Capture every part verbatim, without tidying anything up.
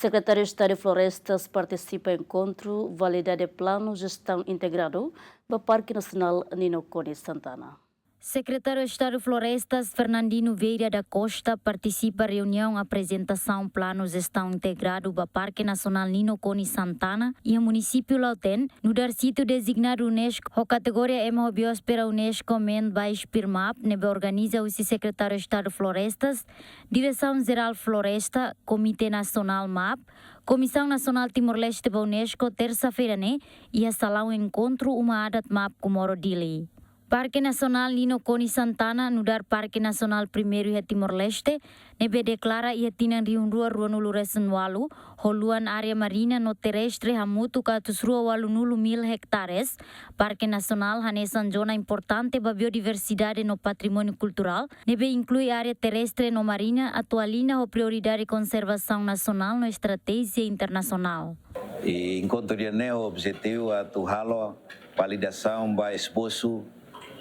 Sekretáriu Estadu Florestas partisipa enkontru validade Planu Jestaun Integradu ba Parke Nasionál Nino Konis Santana. Sekretáriu Estadu Florestas, Fernandino Vieira da Costa, partisipa reuniaun aprezentasaun Planu Jestaun Integradu ba Parke Nasionál Nino Konis Santana iha munisípiu Lautém, nu'udar sítiu dezignadu UNESCO ho kategoria ema ho biosfera UNESCO Men Biosphere Map, ne'ebé organiza husi Sekretáriu Estadu Florestas, Diresaun Jerál Floresta, Komité Nasionál Map, Komisaun Nasionál Timor-Leste ba UNESCO, tersa-feira ne'e, iha salaun enkontru Uma Adat Map Comoro, Dili. Parke Nasionál Nino Konis Santana, nu'udar Parke Nasionál primeiru iha Timor-Leste, ne'ebé deklara iha tinan rihun rua ruanulu resin ualu, ho luan área marina no terrestre hamutuk atus rua ualunulu mil hektares. Parke Nasionál hanesan zona importante ba biodiversidade no patrimóniu kulturál, ne'ebé inklui área terrestre no marina, atu alina ho prioridade konservasaun nasionál no estratéjia internasionál. I enkontru ida-ne'e ho objetivu atu halo validasaun ba esbosu,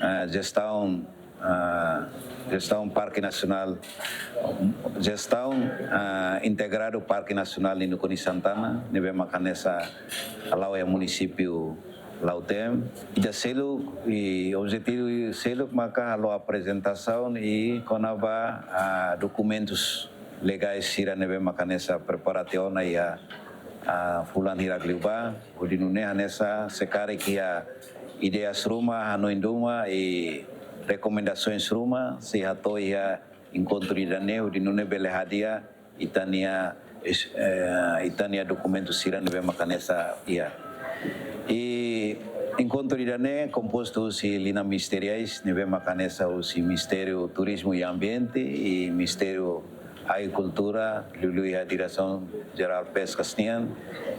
ah, jestaun, ah, jestaun Parke Nasionál, jestaun, ah, integradu Parke Nasionál Nino Konis Santana, ne'ebé maka hanesan hala'o iha munisípiu Lautém. Ida seluk, i objetivu seluk maka halo aprezentasaun i kona-ba, ah, dokumentus legais sira ne'ebé maka hanesan prepara tiha ona iha, ah, fulan hirak liubá, hodi nune'e hanesan se karik iha ideias ruma, hanoin ruma i rekomendasoens ruma, sei hato'o iha enkontru ida-ne'e, hodi nune'e bele hadi'a ita-nia es-, eh, ita-nia dokumentu sira ne'ebé maka hanesan iha. I enkontru ida-ne'e kompostu husi liña ministeriais ne'ebé maka hanesan husi Ministériu Turizmu i Ambiente i Ministériu Agrikultura, liuliu iha Diresaun Jerál Peskas nian,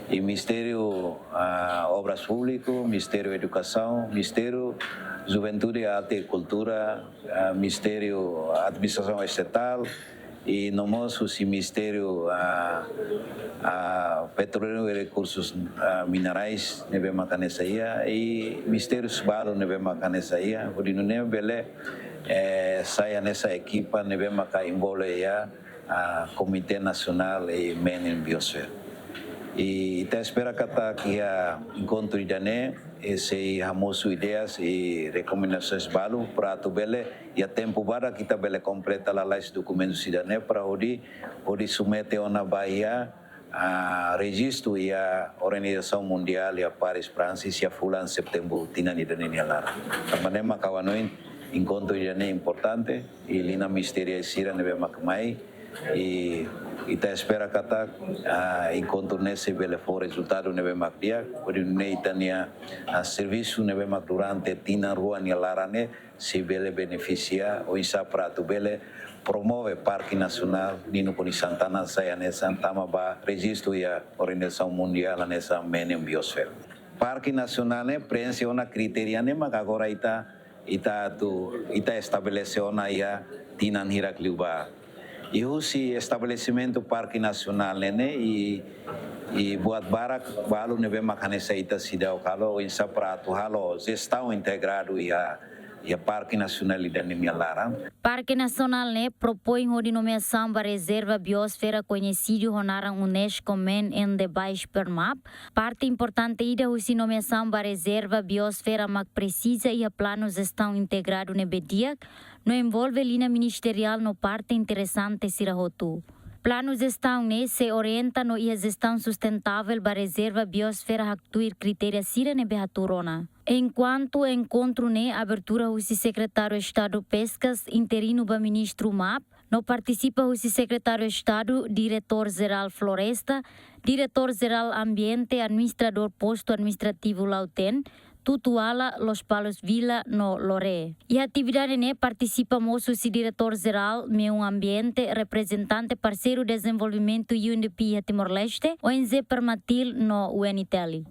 i Ministériu, ah, Obras Públiku, Ministériu Edukasaun, Ministériu Juventude, Arte i Kultura, ah, Ministériu Administrasaun Estatál, i no mós husi Ministériu, ah, ah, Petróleu i Rekursus, ah, Minerais, ne'ebé maka hanesan iha, i ministérius balu ne'ebé maka hanesan iha, hodi nune'e bele, eh, sai hanesan ekipa ne'ebé maka envolve iha, ah, Komité Nasionál i Menin Biosphere. I ita espera katak iha enkontru ida-ne'e, eh, sei hamosu ideias i rekomendasoens balu para atu bele, iha tempu badak ita bele kompleta lalais dokumentu sira-ne'e para hodi, hodi submete ona ba iha, ah, rejistu iha organizasaun mundiál iha Paris, Fransa, iha fulan Setembru tinan ida-ne'e nia laran. Tanba ne'e mak ha'u hanoin enkontru ida-ne'e importante, i liña ministeriais sira ne'ebé mak mai, i ita espera katak, ah, enkontru ne'e sei bele fó rezultadu ne'ebé mak di'ak, hodi nune'e ita-nia, ah, servisu ne'ebé mak durante tinan rua nia laran ne'e sei bele benefisia, oinsá para atu bele promove Parke Nasionál Nino Konis Santana sai hanesan tama ba rejistu iha organizasaun mundiál hanesan Menin Biosphere. Parke Nasionál ne'e preenxe ona kritéria ne'e mak agora ita, ita atu, ita estabelese ona iha tinan hirak liubá. I husi estabelesimentu Parke Nasionál ne'e, i, i buat barak balu ne'ebé mak hanesan ita seidauk halo, oinsá para atu halo jestaun integradu iha, iha Parke Nasionál ida-ne'e nia laran. Parke Nasionál ne'e propoin hodi nomeasaun ba rezerva biosfera koñesidu ho naran UNESCO Men and the Biosphere Map. Parte importante ida husi nomeasaun ba rezerva biosfera mak presiza iha planu jestaun integradu ne'ebé di'ak, no envolve liña ministeriál no parte interesante sira hotu. Planu jestaun ne'e sei orienta no iha jestaun sustentável ba rezerva biosfera haktuir kritéria sira ne'ebé hatuur ona. Enkuantu enkontru ne'e abertura husi Sekretáriu Estadu Peskas interinu ba Ministru Map, no partisipa husi Sekretáriu Estadu, Diretór Jerál Floresta, Diretór Jerál Ambiente, Administradór Postu Administrativu Lautém, Tutuala, Lospalos Vila no Loré. Iha atividade ne'e partisipa mós husi Diretór Jerál Meiu Ambiente, reprezentante parseiru dezenvolvimentu U N D P iha Timor-Leste, O N G Permatil no U N T L.